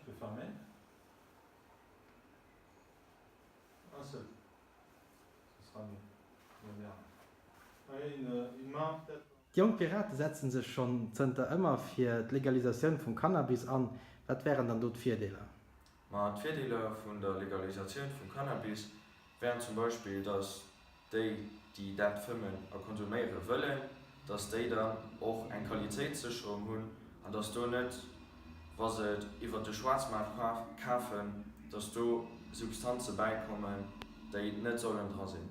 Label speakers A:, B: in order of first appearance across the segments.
A: Tu peux fermer. Un seul. Ce sera mieux. Moderne. Ouais, une, une main peut-être.
B: D'Jonk Pirate setzen sech schonn zënter ëmmer fir d'Legalisatioun vum Cannabis an. Wat wären dann do d'Virdeeler?
C: Ma d'Virdeeler vun der Legalisatioun vum Cannabis wären zum Beispill, dass déi, déi dat fëmmen a konsuméiere wëllen, dass déi dann och eng Qualitéitssécherung hunn an dass do net, wa se et iwwert de Schwaarzmaart kafen, dass do Substanze bäikommen, déi net sollen dra sinn.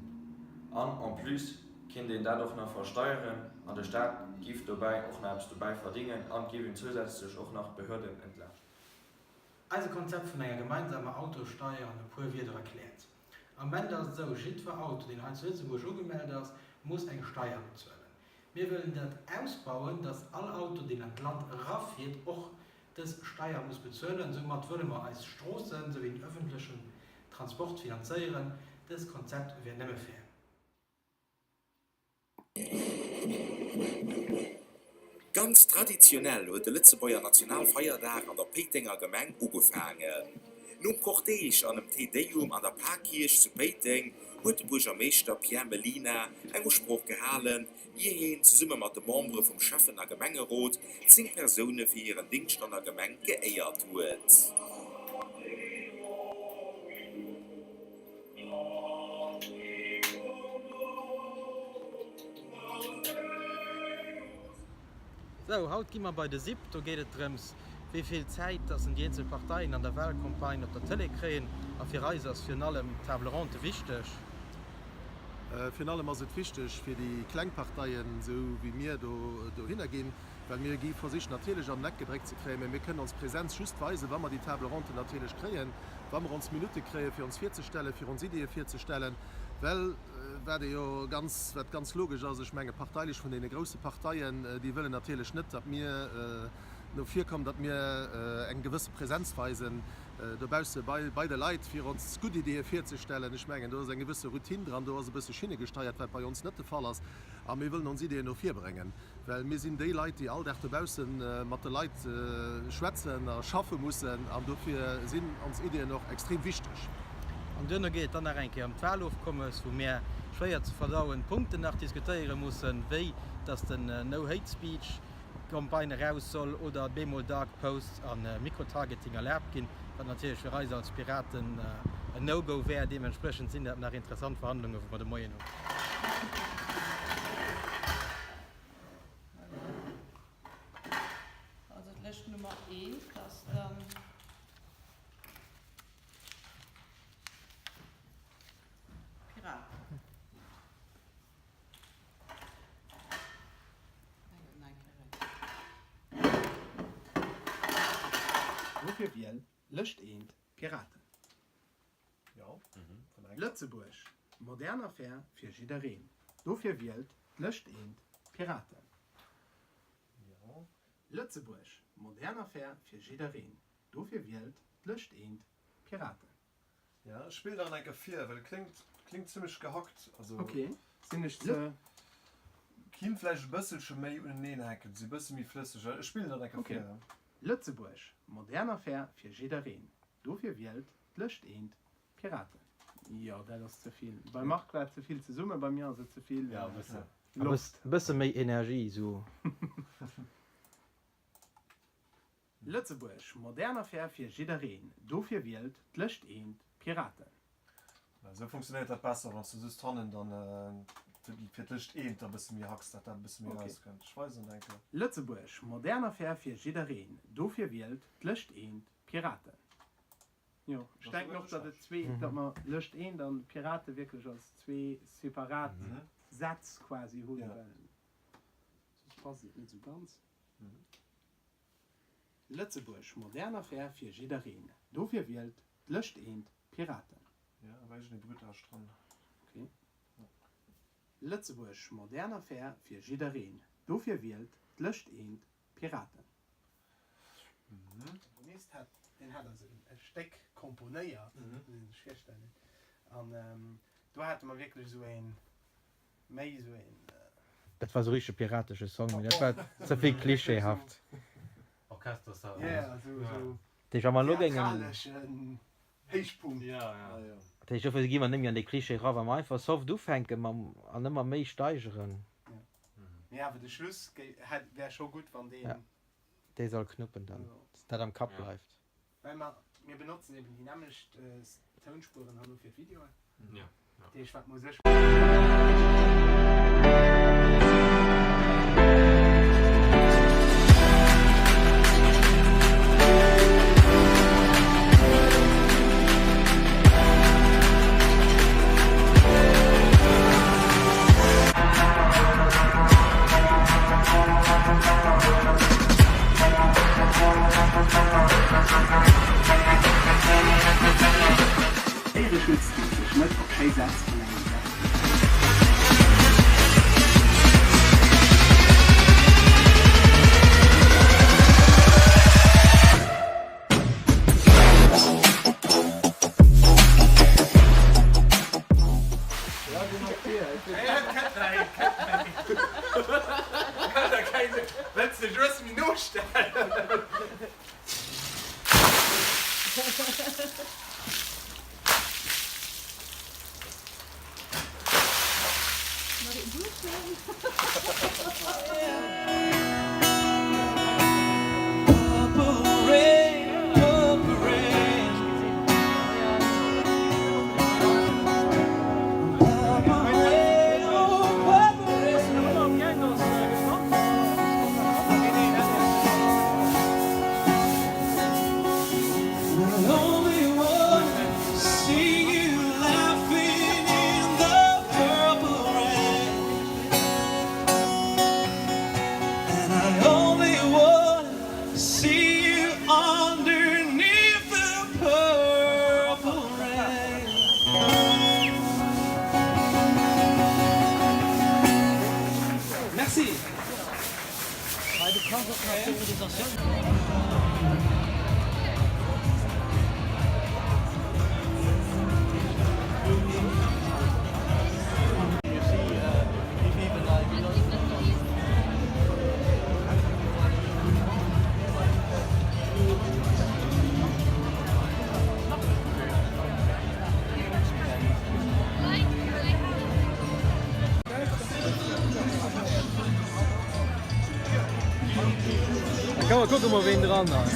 C: An en plus kinnt een dat och nach versteieren an de Staat giff dobäi och nach eppes dobäi verdingen an et giff een zousätzlech och nach d'Behörden entlaaschten.
B: Eise Konzept vun enger gemeinsamer Autosteier an e puer Wierder erkläert. Am Moment ass et esou, jiddwer Auto, deen hei zu Lëtzebuerg ugemellt ass, muss eng Steier bezuelen. Mir wëllen dat ausbauen, dass all Auto, deen an d'Land erafiert, och dës Steier muss bezuelen. Soumat wëlle mer eis Stroossen souwéi den öffentlechen Transport finanzéieren. Dëst Konzept wär nëmme fair.
D: Ganz traditionell huet de Lëtzebuerger Nationalfeierdag an der Péitenger Gemeng ugefaangen. Nom Cortège an dem Te Deum an der Parkierch zu Péiteng huet de Buergermeeschter Pierre Mellina eng Usprooch gehalen, ier heen zesumme mat de Membere vum Schäffen a Gemengerot 10 Persoune fir hiren Dingscht an der Gemeng geéiert huet.
B: Sou, haut gi mer bei de SIP. Do geet et drëms, wéi vill Zäit dass en déi eenzel Parteien an der Wahlcampagne op der Tëlee kréien. A fir eis ass virun allem d'Table ronde wichteg.
E: Virun allem ass et wichteg fir déi kleng Parteien, esou wéi mir dohinner ginn, well mir gi versicht natierlech an den Eck gedréckt ze kréien, mä mir kënnen ons Präsenz just weisen, wa mer déi Table ronde natierlech kréien. wa mer ons Minutte kréien, fir ons virzestellen, fir ons Ideeë virzestellen, well wat ee jo ganz, wat ganz logesch ass, ech menge parteilech vun deene grousse Parteien, déi wëllen natierlech net, datt mir no vir kommen, datt mir eng gewësse Präsenz weisen dobausse bei, bei de Leit, fir ons gutt Ideeë virzestellen. Ech mengen, do ass eng gewësse Routine dran, do ass e bësse schinnegesteiert, wat bei ons net de Fall ass, a mir wëllen ons Ideeën no vir bréngen. Well mir sinn déi Leit, déi all Dag dobausse mat de Leit schwätzen a schaffe mussen an dofir sinn ons Iddien och extrem wichteg.
B: An duerno geet et dann nach eng Kéier ëm d'Wahlofkommes, wou mär schwéier ze verdauend Punkten nach diskutéiere mussen, wéi dass den No Hate Speech Campagne eraus soll oder bemol Dark Posts a Microtargeting erlaabt ginn, wat natierlech fir eis als Piraten en No-Go wär. Deementspriechend sinn dat nach interessant Verhandlungen, wou mer de Moien hunn.
F: Also d'Lëscht Nummer eent ass dann. Piraten.
B: Wofir wiel Lëscht eent Piraten? Lëtzebuerg, modern a fair fir jiddereen. Dofir wielt d'Lëscht eent Piraten. Lëtzebuerg, modern a fair fir jiddereen. Dofir wielt d'Lëscht eent Piraten.
E: Jo, ech spillen nach eng Kéier vir, well et kléngt, kléngt zimmlech gehackt. Also.
B: Ok, sinn ech ze.
E: Kinnt vläicht e bësselche méi uneneen hänken, si e bësse méi flësseg. Ech spillen nach eng Kéier vir.
B: Ok. Lëtzebuerg, modern a fair fir jiddereen. Dofir wielt d'Lëscht eent Piraten. Jo, dat ass ze vill. Beim Marc war et ze vill zesummen, bei mir ass et ze vill Loft. E bësse méi Energie sou. Lëtzebuerg, modern a fair fir jiddereen. Dofir wielt d'Lëscht eent Piraten.
E: Esou funktionéiert dat besser, wann s du just hannen dann fir d'Lëscht eent da bësse méi hacks, dat dat e bësse méi erauskënnt. Ech weisen der eng Kéier.
B: Lëtzebuerg, modern a fair fir jiddereen. Dofir wielt d'Lëscht eent Piraten. Jo, ech denken och, datt et zwee, datt mer Lëscht eent an Pirate wierklech als zwee separat Sätz quasi hunn, well soss passt et net esou ganz. Lëtzebuerg, modern a fair fir jiddereen. Dofir wielt d'Lëscht eent Piraten.
E: Jo, da war iergendee Brutage dran.
B: Ok. Lëtzebuerg, modern a fair fir jiddereen. Dofir wielt d'Lëscht eent Piraten. Komponist hat, deen hat eis e Stéck komponéiert, muss ee sech virstellen, an do hate mer wierklech esou een, méi esou een.
G: Dat war esou richtege piratesche Song, mee dat war ze vill klischeehaft.
A: Orchestersound.
B: Jo, jo, esou, esou.
G: Dat heescht, wa mer elo géingen.
H: Theatraleschen Héichpunkt.
G: Dat heescht, dofir gi mer net méi an dee Klischee era, wa mer einfach soft ufänke mam an ëmmer méi steigeren.
H: Mee awer de Schluss wär scho gutt, wann deen.
G: Ja, dee soll knuppen dann, dass dat am Kapp bleift.
H: Well mer, mir benotzen eben déi nämmlecht Tounspueren herno fir d'Videoen. Dat heescht, wat mer u sech.
I: Déiereschutz dierf sech net op schéi Sätz vun engem Gesetz beschränken.
G: Da komm mer kucke mol ween dran ass.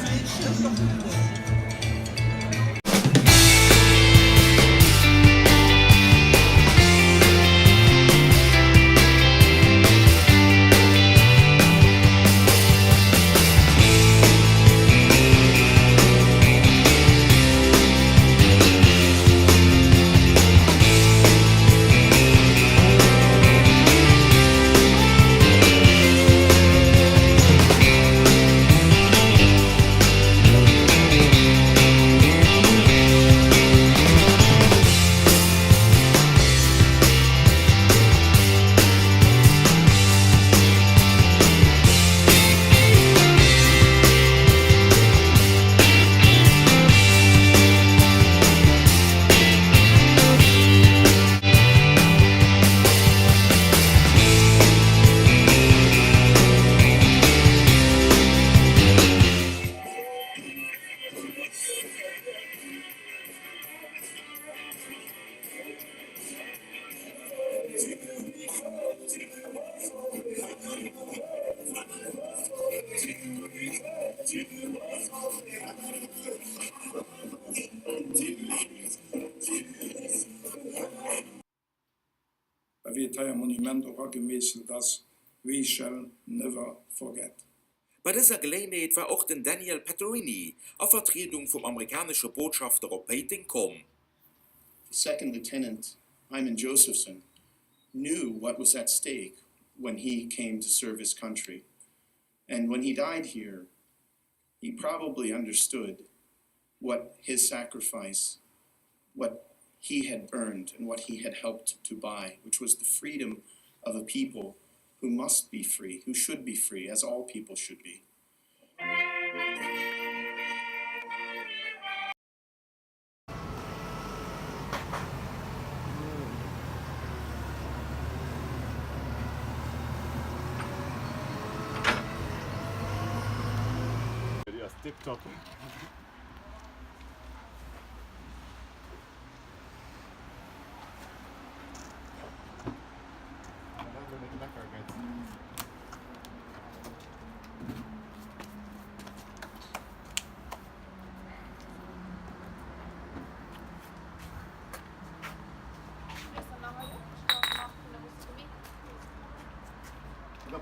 J: A wéi et hei am Monument och agemeesselt ass, We shall never forget.
D: Bei dëser Geléinheet war och den Daniel Pettorini a Vertriedung vum amerikanesche Botschafter op Péiteng komm.
K: The Second Lieutenant Hyman Josephson knew what was at stake when he came to serve his country and when he died here he probably understood what his sacrifice, what he had earned and what he had helped to buy, which was the freedom of a people who must be free, who should be free, as all people should be.
A: Déi ass tiptop.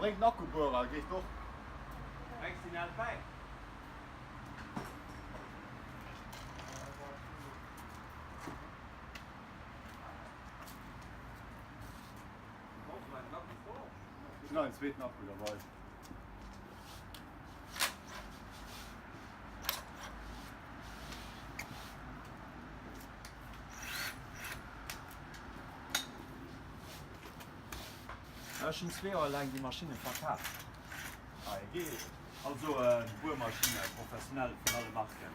A: Bréngt den Akkubuerer, geet och. Brengs deen al bäi? Ech hunn nach en zweeten Akku derbei.
L: Ech hunn zwee Joer laang déi Maschinne verkaf. Also Buermaschinne, professionell vun alle Marken.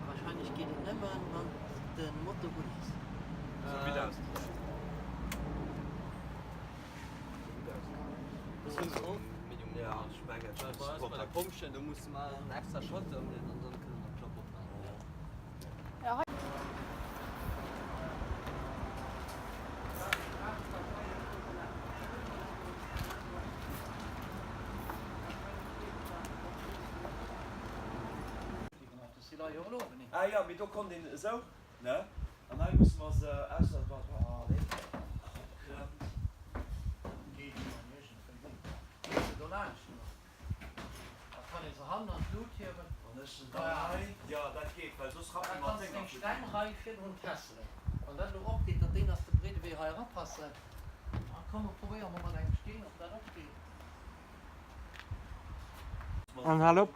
M: Wahrscheinlech geet et nëmmen wann de Motor un ass.
L: Ah jo, mee do konnt een esou, ne? An hei musse mer se ausser Jo, dat geet, well soss rappen mer d'Dénger futti.
G: An hal op!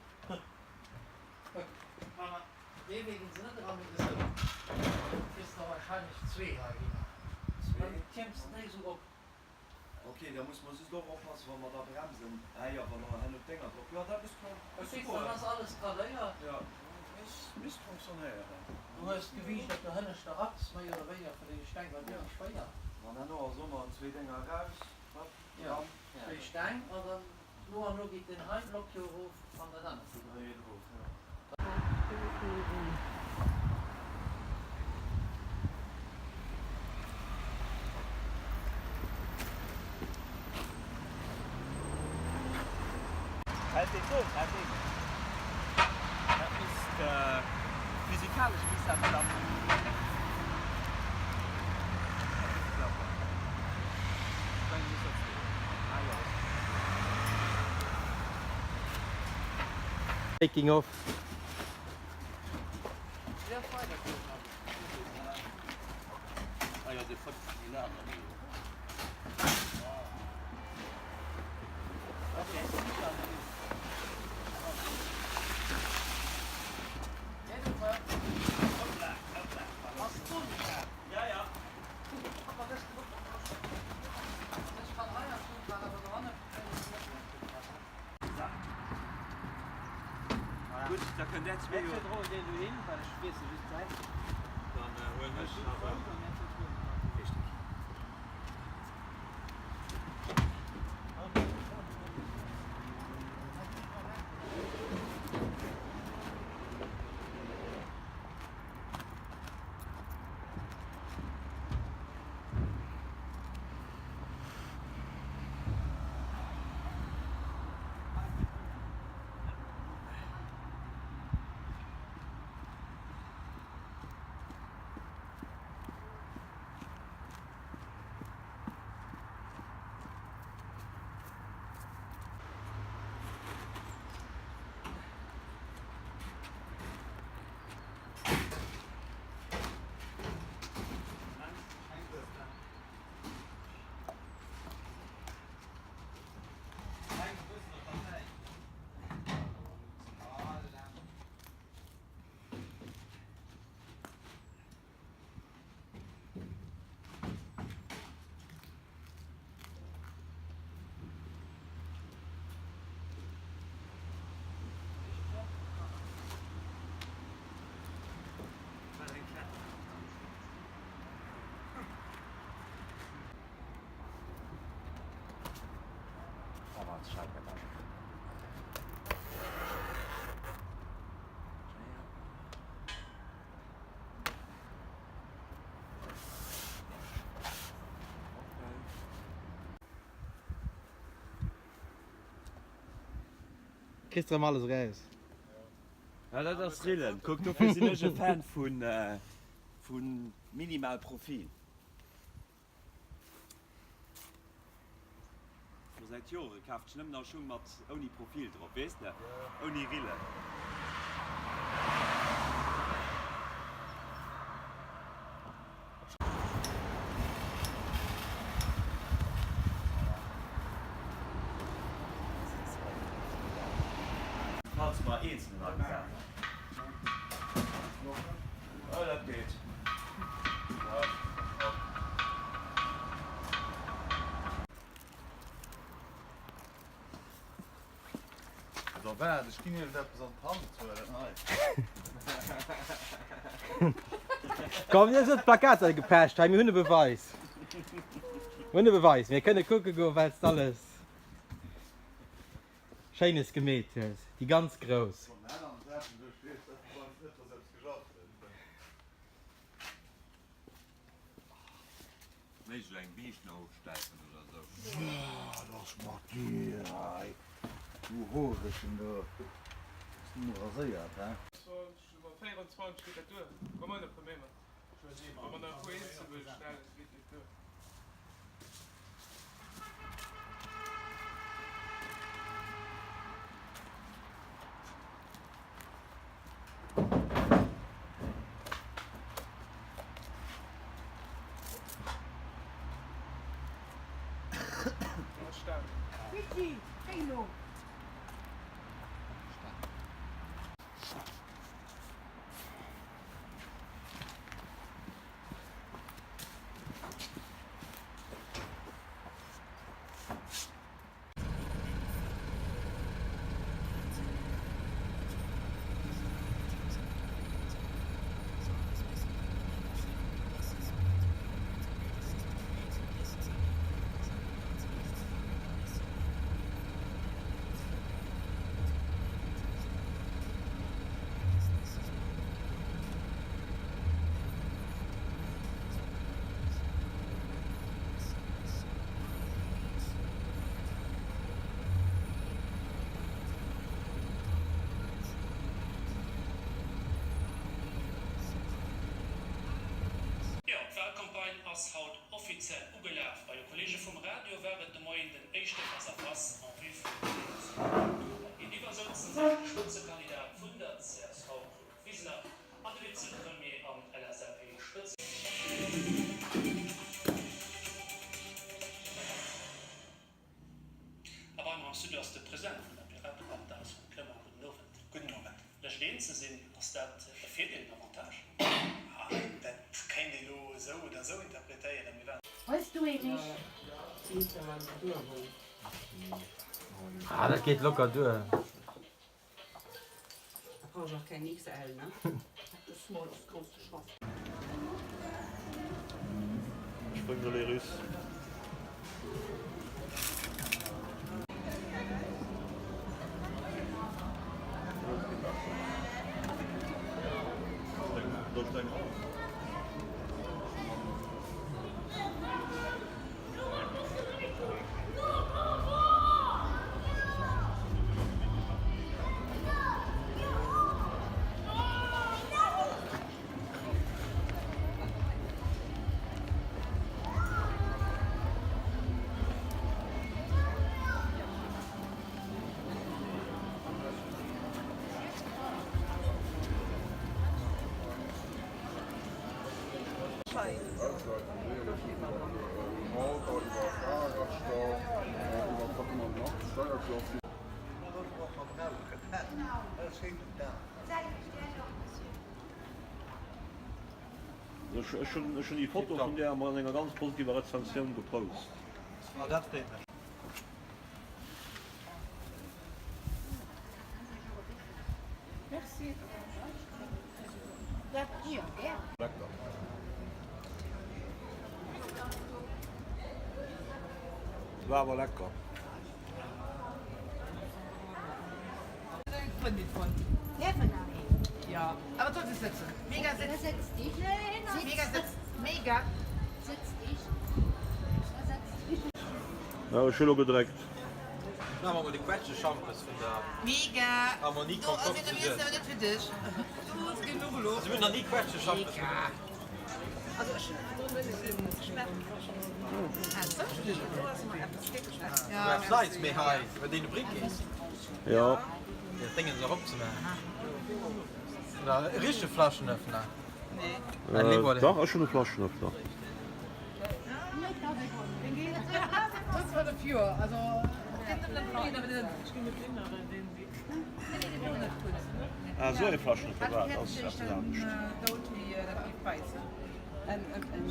L: Ok, da musse mer just och oppassen, wa mer da bremsen. Ah jo, wa mer herno d'Dénger drop. Jo, dat misst kon.
M: Verstees, dann ass alles cadréiert.
L: Jo, misst fonctionnéieren.
M: Du hues d'Gewiicht op der hënneschter Achs, méi oder wéiniger, vun deene Steng, well déi si schwéier.
L: An herno ass och nach zwéi Dénger eraus, hopp,
M: Jo, zwéi Steng, an dann no an no geet deen hei Block jo erof an dat anert geet erof.
L: Hält deen do? Hält deen do? Dat misst physikalesch misst dat klappen. Dat misst klappen. Ech mengen misst dat goen. Ah jo.
G: Making of.
L: Gutt, da kënnt där zwee jo. Dann huelen ech nach e. Richteg.
G: Kriss de rëm alles eraus.
L: Ja, dat ass Rillen. Kuck, dofir sinn ech e Fan vu minimal Profil. Scho säit Jore kafen ech nëmmen nach Schung mat ouni Profil drop, weess de, ouni Rillen. Falls mer eenzelner gesat. Oh, dat geet.
A: Da waart, ech ginn iech eppes an d'Hand, huelen hei.
G: Komm, dir hutt d'Plakater gepecht hei, mir hunn e Beweis. Mir hunn e Beweis, mir kënne kucke goen, wat s d'alles Schéines gemeet hues. Déi ganz grouss.
L: Méiglech eng Biischt nach ofstäipen oder sou.
N: Wat ass mat dir hei, du Horeschen do? Bass du mol raséiert, hä?
O: 24 geet dat duer? Komm ënne puer méi mat. Wa mer nach e puer eenzel wëlle stellen, geet dat duer.
P: Jo, d'Walcampagne ass haut offiziell ugelaf. Bei de Kolleege vum Radio war et de Moien den éischte Face-à-face en vue vum 24 Oktober. Géintiwwer souzen sech de Spëtzekandidat vun der csv Claude Wiseler an de Vizepremier an LSAP-Spëtze. A bei mer am Studio ass de President vun der Piratepartei, Sven Clement. Gudden Owend.
Q: Gudden Owend.
P: Lech eens ze sinn, ass dat e Virdeel, en Avantage?
Q: Dat kéint ee lo esou oder esou interpretéieren. Mir waren.
F: Hues du ee Mich?
G: Ah, dat geet locker duer.
F: Da brauch ech och keng XL, ne?
A: Ech bréngen der les Russes.
R: Ech hunn déi Foto vun där an enger ganz positiver Rezensioun gepost.
Q: Dat freet mech.
R: War awer lecker. Ech hu lo gedréckt.
G: Maache mer mol de Quetscheschampes vun der
M: Mega!
G: Harmonie
M: Do ass
G: Concorde
M: een
G: zu
M: awer net fir dech. Du hues genuch elo.
G: Also mir hunn nach ni Quetscheschampes
M: Mega! Also ech hunn
G: Eppes Neits méi hei iwwer deene Briquet.
R: Jo.
G: Fir dat Déngens eropzemaachen. Oder e richtege Flaschenöffner.
R: Nee. Dach, ech hunn e Flaschenöffner. Ah, esou ee Flaschenöffner, dat ass eppes anescht.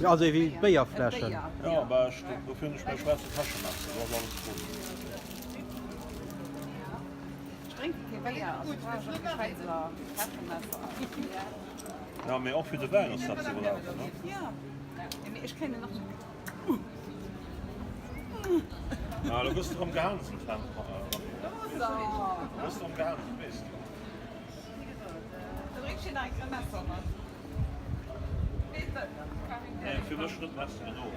G: Jo, also ewéi Béierfläschen.
R: Jo, mä ech, dofir hunn ech mäi schwaarze Täschemesser, do ass alles drun. Jo, mee och fir de Wäin ass dat ze brauchen, ne? Ah, lo gëss de rëm gehanselt, Rafi. Lo gëss de rëm gehanselt, weess de. Nee, fir mech net, merci, genuch.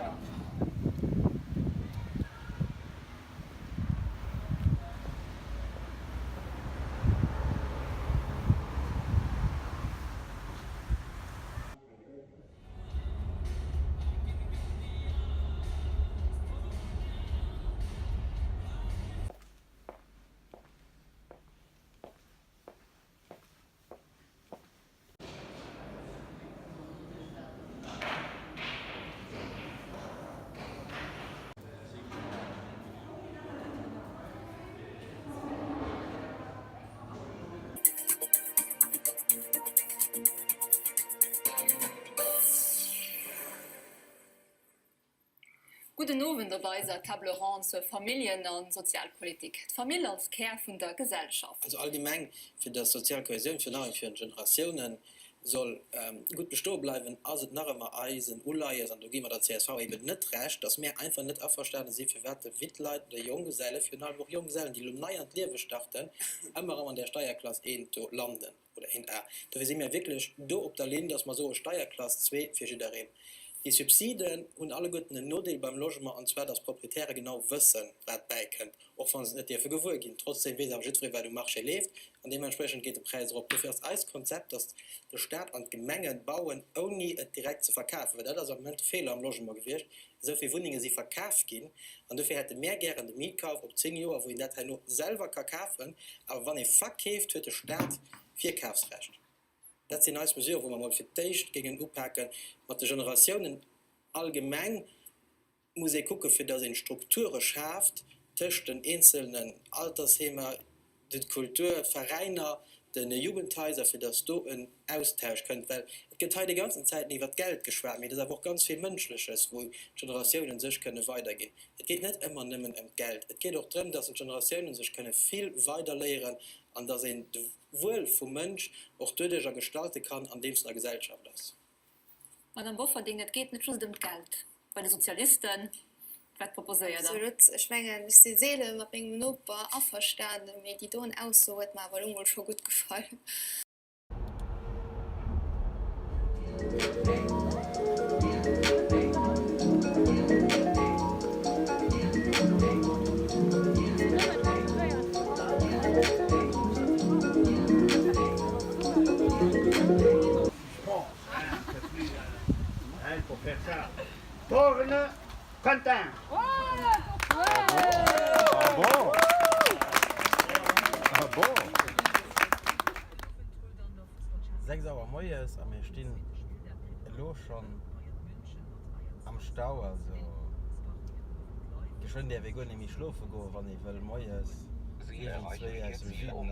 S: Gudden Owend op eiser Table ronde zur Familljen a Sozialpolitik. D'Famill als Kär vun der Gesellschaft.
B: Also allgemeng, fir dass d'sozial Kohäsioun virun allem fir Generatiounen soll gutt bestoe bleiwen, ass et nach ëmmer eisen Uleies, an do gi mer der csv eben net Recht, dass mär einfach net averstane si firwat de Wittleit oder Jonggeselle, virun allem och Jonggesellen, déi elo nei an d'Liewe starten, ëmmer erëm an där Steierklass 1 do landen oder 1A. Dofir si mär wierklech do op der Linn, dass mer soe Steierklass 2 fir jiddereen. Déi Subsiden hunn alleguerten en Nodeel beim Logement, an zwar dass d'Proprietäre genau wëssen, wat bäikënnt, och wa se et net dierfe gewuer ginn. Trotzdeem weess awer jiddweree, wat um Marché leeft, an deementspriechend geet de Präis erop. Dofir ass eist Konzept, dass de Staat an d'Gemenge bauen, ouni et direkt ze verkafen, well dat ass am Moment de Feeler am Logement gewiescht, esou vill Wunnenge si verkaf ginn. An dofir hätte mär gären de Mietkauf op 10 Joer, wou een dat herno selwer ka kafen. Awer wann ee verkeeft, huet de Staat Virkafsrecht. Dat sinn eis Mesuren, wou mer emol fir d'éischt géingen upaken. Mat de Generatiounen allgemeng muss ee kucken, fir datt een Strukture schaaft tëscht den eenzelnen Altersheemer, de Kulturveräiner, de Jugendhaiser, fir datt do en Austausch kënnt. Well et gëtt hei déi ganzen Zäiten iwwert d'Geld geschwat, mee et ass awer och ganz vill Mënschleches, wou d'Generatiounen sech kënne weiderginn. Et geet net ëmmer nëmmen ëm d'Geld, et geet och drëm, datt d'Generatiounen sech kënne vill weiderléieren an datt een de Wuel vum Mënsch och doduercher gestalte kann, andeems en a Gesellschaft ass.
S: Madame Bofferding, et geet net just ëm d'Geld bei de Sozialisten. Wat proposéiert Der?
T: Absolut. Ech mengen, ech si seele mat mengem Noper averstanen, mee déi doen Ausso huet mer awer elo mol scho gutt gefall.
G: 6 Auer moies a mir stinn elo schonn am Stau. Also geschwënn däerf ee guer net méi schlofe goen, wann ee wëll moies iergendzwéi aus dem Süden an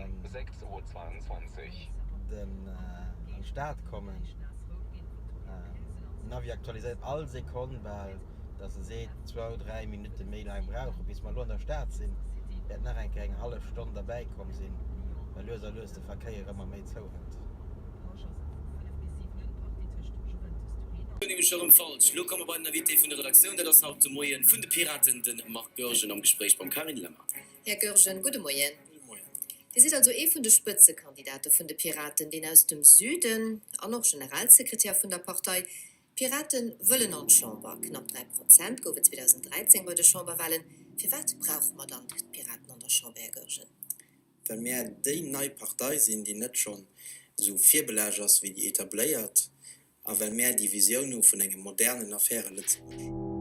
G: den an d'Stad kommen. Den Navi aktualiséiert all Sekonn bal, dass e seet zwou, dräi Minutte méi laang brauche bis mer elo an der Stad sinn, wäert nach eng Kéier eng hallef Stonn derbäi komm sinn, well lues a lues de Verkéier ëmmer méi zouhëlt.
U: Do hunn ech erëm falsch. Lo komme bei den Invité vun der Redaktioun, dat ass haut de Moien vun de Piraten, de Marc Goergen am Gespréich mam Carine Lemmer.
V: Här Goergen, gudde Moien.
U: Gudde Moien.
V: Dir sidd also ee vun de Spëtzekandidate vun de Piraten, deen aus dem Süden an och Generalsekretär vun der Partei. D'Pirate wëllen an d'Chamber. Knapp 3 Prozent gouf et 2013 bei de Chamberwahlen. Firwat brauche mer dann d'Piraten an der Chamber? der Chamber, Här Goergen?
C: Well mär déi nei Partei sinn, déi net schonn esou virbelaascht ass wéi déi etabléiert, a well mär déi Visioun hu vun engem modernen a faire Lëtzebuerg.